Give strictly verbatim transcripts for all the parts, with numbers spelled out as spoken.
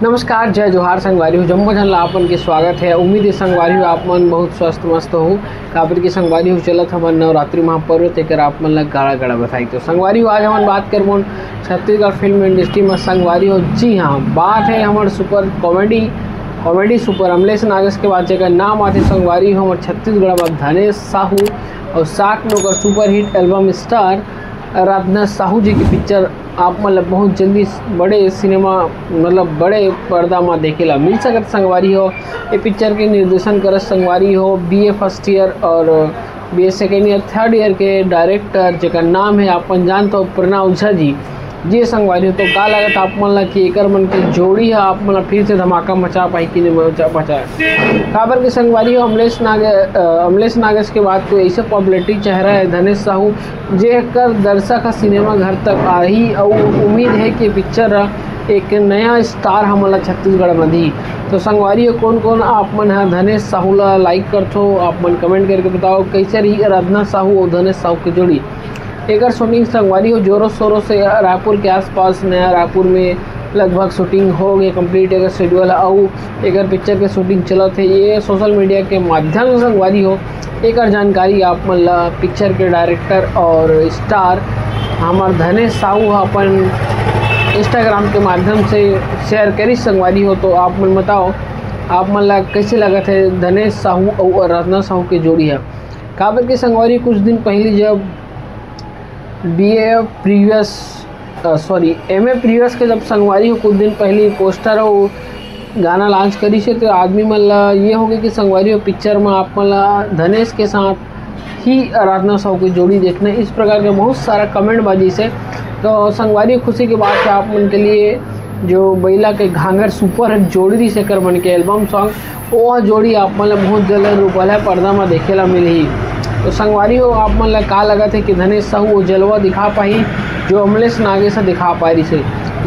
नमस्कार, जय जोहार संगवारी हो, जम्मो झन ला आपन के स्वागत है। उम्मीद है संगवारी हो आप मन बहुत स्वस्थ मस्त हो, काबर की संगवारी हो चलत हमर नवरात्रि महापर्व, तेकर आप मन ला गाड़ा गाड़ा बधाई। तो संगवारी हो आज हमन बात करबोन छत्तीसगढ़ फिल्म इंडस्ट्री में संगवारी हो। जी हाँ, बात है हमर super comedy, comedy super Amlesh Nagesh के बात, जेकर नाम आथे संगवारी हो हमर छत्तीसगढ़ में धनेश साहू और साथ में ओकर superhit album star Rajnath Sahu ji की पिक्चर आप मन ल बहुत जल्दी बड़े सिनेमा, मतलब बड़े पर्दा म देखे ला मिल सकत संगवारी हो। ये पिक्चर के निर्देशन करत संगवारी हो बीए फर्स्ट ईयर और BA second year, third year के डायरेक्टर जेकर नाम है आप मन जानत हो प्रणव झा जी। जी संगवारी हो, तो का लगत आप मन ला कि एकर मन के जोड़ी ह आप मन ला फिर से धमाका मचा पाही कि नहीं मचा पाही? काबर के संगवारी हो अमलेश नागे-, अ, अमलेश नागेश के बाद कोई ऐसे पॉपुलैरिटी चेहरा है धनेश साहू, जेकर दर्शक ह सिनेमा घर तक आही अउ उम्मीद है कि पिक्चर ह एक नया स्टार हमन ला छत्तीसगढ़ म दी। तो संगवारी हो, कौन कौन आप मन ह धनेश साहू ला लाइक करथो, आप मन कमेंट करके बताओ कैसे रही राजनाथ साहू और धनेश साहू की जोड़ी। एकर शूटिंग संगवारी हो जोरों शोरों से रायपुर के आसपास, नया रायपुर में लगभग शूटिंग हो गई कंप्लीट एकर शेड्यूल, अउ एकर पिक्चर के शूटिंग चलत है। ये सोशल मीडिया के माध्यम से संगवारी हो एकर जानकारी आप मन ला पिक्चर के डायरेक्टर और स्टार हमर धनेश साहू ह अपन इंस्टाग्राम के माध्यम से शेयर करिस संगवारी हो। तो आप मन बताओ, आप मन ला कैसे लगत है धनेश साहू और राजनाथ साहू के जोड़ी है? काबर के संगवारी कुछ दिन पहले जब BA previous, sorry, MA previous के जब संगवारी हो कुछ दिन पहले पोस्टर अउ गाना लॉन्च करिस हे, तो आदमी मन ला ये हो गए कि संगवारी हो पिक्चर में आप मन ला धनेश के साथ ही राजनाथ साहू की जोड़ी देखना है। इस प्रकार के बहुत सारा कमेंट बाजी से। तो संगवारी खुशी की बात है आप मन के लिए, जो बैला के घाघर सुपर हिट जोड़ी रहिस एकर मन के एल्बम सॉन्ग, वो जोड़ी आप मन ला बहुत जल्द रूपल है पर्दा में देखे ला मिलही। तो संगवारी हो आप मन ला का लगत है कि धनेश साहू वो जलवा दिखा पाही जो अमलेश नागेश ह दिखा पाए रहिस हे?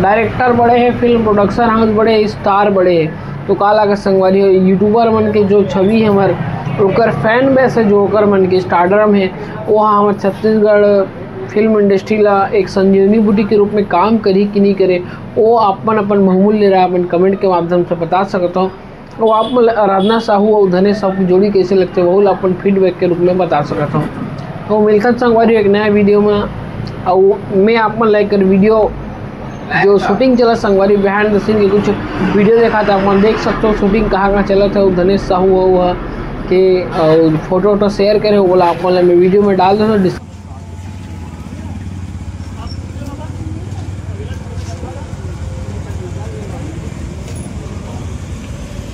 डायरेक्टर बड़े है, फिल्म प्रोडक्शन हाउस बड़े है, स्टार बड़े है। तो का लगत संगवारी हो यूट्यूबर मन के जो छवि है हमर, ओकर फैन बेस है, जो ओकर मन के स्टारडम है, वो ह हमर छत्तीसगढ़ फिल्म इंडस्ट्री ला एक संजीवनी बूटी के रूप में काम करही कि नहीं करे, वो आप मन अपन बहुमूल्य राय अपन कमेंट के माध्यम से बता सकत हो। अउ आप मन ल राजनाथ साहू अउ धनेश साहू की जोड़ी कैसे लगथे, वहू ला अपन फीडबैक के रूप में बता सकत हो। तो मिलथन संगवारी एक नया वीडियो में, अउ मैं आप मन ला एकर वीडियो जो शूटिंग चला संगवारी बिहाइंड द सीन के कुछ वीडियो देखा था, आप मन देख सकते हो शूटिंग कहाँ कहाँ चलत है। अउ धनेश साहू हो वह के अउ फोटो वोटो शेयर करे, वो ला आप मन ला मैं वीडियो में डाल देता हूँ।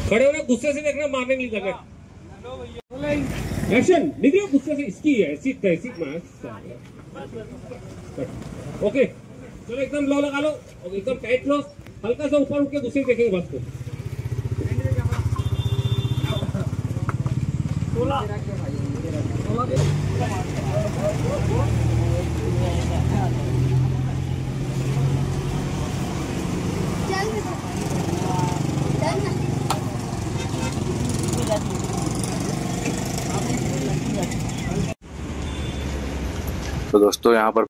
खड़े होना, गुस्से से देखना, मारने नहीं लगा। एक्शन, निकलो गुस्से से, इसकी है, ऐसी तैसी मार। ओके, चलो एकदम लो लगा लो, एकदम टाइट लो, हल्का सा ऊपर उठ के गुस्से से देखेंगे बस को। तो दोस्तों, यहाँ पर